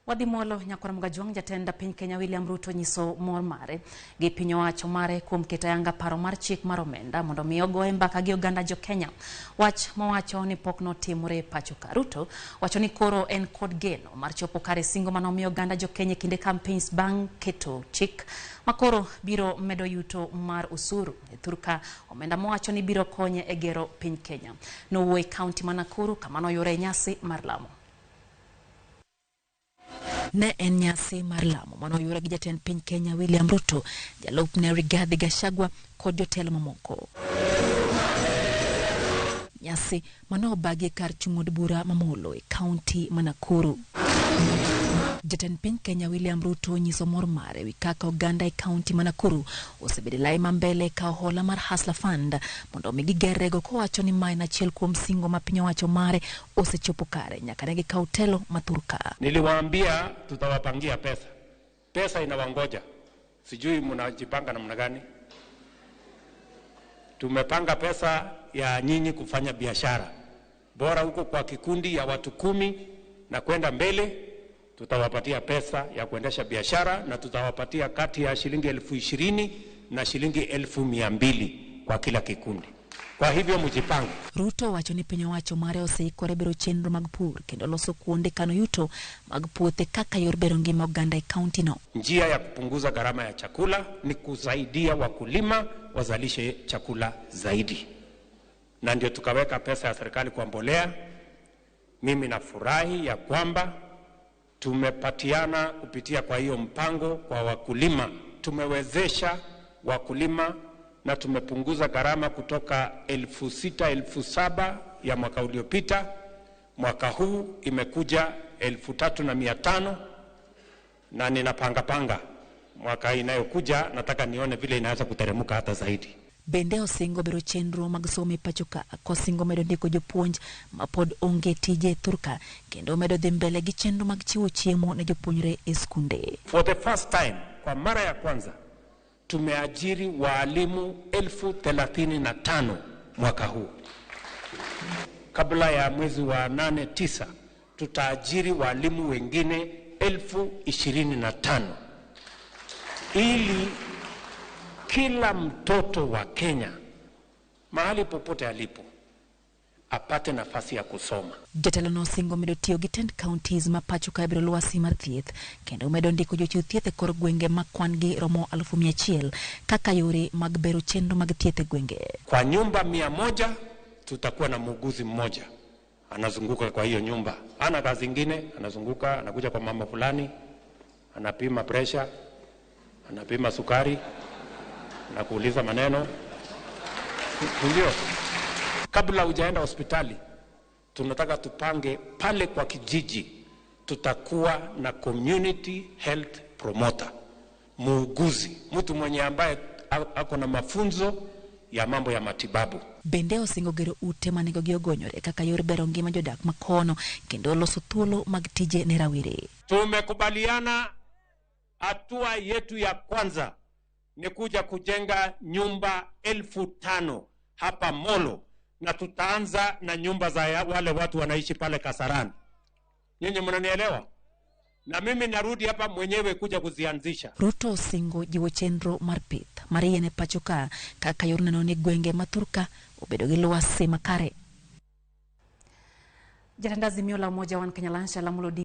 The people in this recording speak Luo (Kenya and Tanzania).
Wadhi molo nyakwar Mgajwang' jatend piny Kenya William Ruto nyiso mor mare gi piny owacho mare kuom keto ayanga paro mar chik mar omenda mondo mi ogoye mbaka gi oganda jo Kenya. Wach mowacho ni pok notimore pacho ka. Ruto wacho ni koro en kod geno mar chopo kare singo manomiyo oganda jo Kenya e kinde campaigns bang' keto chik makoro biro medo yuto mar osuru e thurka omenda mowacho ni biro konye e gero piny Kenya. Nowuoyo e kaunti ma Nakuru kama noyuore nyasi mar lamo. Ne en nyasi mar lamo manoyuore gi jatend piny Kenya William Ruto, jalupne Rigathi Gachagua kod jotelo mamoko. Nyasi mane obagi e kar chung' od bura ma Molo e kaunti ma Nakuru. Jatend piny Kenya William Ruto onyiso mor mare wi kaka oganda e kaunti ma Nakuru osebedo e lai ma mbele e kawo hola mar Hustler Fund mondo omi gigerrego kowacho ni ma en achiel kuom singo ma piny owacho mare osechopo kare nyaka ne gikaw telo ma thurka. Niliwaambia tutawapangia pesa, pesa inawangoja, sijui mnajipanga namna gani. Tumepanga pesa ya nyinyi kufanya biashara bora huko kwa kikundi ya watu 10 na kwenda mbele, tutawapatia pesa ya kuendesha biashara na tutawapatia kati ya shilingi 20,000 na shilingi 200,000 kwa kila kikundi. Kwa hivyo mjipange. Ruto wacho ni piny owacho mare oseikore bero chenro mag pur kendo loso kuonde kano yuto mag puothe kaka yor bero ngima oganda e kaunti no. Njia ya kupunguza gharama ya chakula ni kusaidia wakulima wazalishe chakula zaidi, na ndio tukaweka pesa ya serikali kwa mbolea. Mimi nafurahi ya kwamba tumepatiana kupitia kwa hiyo mpango kwa wakulima, tumewezesha wakulima na tumepunguza gharama kutoka 6,000 7,000 ya mwaka uliopita. Mwaka huu imekuja 3,500 na ninapanga panga mwaka inayokuja nataka nione vile inaweza kuteremka hata zaidi. Bende osingo bero chenro mag somo e pacho ka kosingo medo ndiko jopuonj ma pod onge tije e thurka kendo medo dhi mbele gi chenro mag chiwo chiemo ne jopuonjre e skunde. For the first time, kwa mara ya kwanza tumeajiri waalimu 35,000 mwaka huu. Kabla ya mwezi wa 8 9 tutaajiri waalimu wengine 25,000 ili kila mtoto wa Kenya mahali popote alipo apate nafasi ya kusoma. Jatelo no osingo medo tiyo gi tend counties ma pacho ka biro lwasi mar thieth kendo medo ndiko jochiw thieth e kor gwenge ma kwan gi romo 100,000 kaka yore mag bero chenro mag thieth e gwenge. Kwa nyumba 100 tutakuwa na muuguzi mmoja anazunguka kwa hiyo nyumba, ana kazi ingine, anazunguka, anakuja kwa mama fulani, anapima pressure, anapima sukari na kuuliza maneno. Ndio. Kabla hujaenda hospitali, tunataka tupange pale kwa kijiji, tutakuwa na community health promoter, muuguzi, mtu mwenye ambaye ako na mafunzo ya mambo ya matibabu. Bende osingo gero ute ma nengogi ogonyore kaka yor bero ngima jodak makono kendo loso thuolo mag tije ne rawere. Tumekubaliana hatua yetu ya kwanza ni kuja kujenga nyumba 5,000 hapa Molo, na tutaanza na nyumba za wale watu wanaishi pale Kasarani. Nyinyi mnanielewa? Na mimi narudi hapa mwenyewe kuja kuzianzisha. Ruto osingo jiwo chenro mar pith mar yien e pacho ka kaka yor neno ni gwenge ma thurka obedo gi lwasi makare. Jatend Azimio la Umoja One Kenya Alliance Raila Amolo Odinga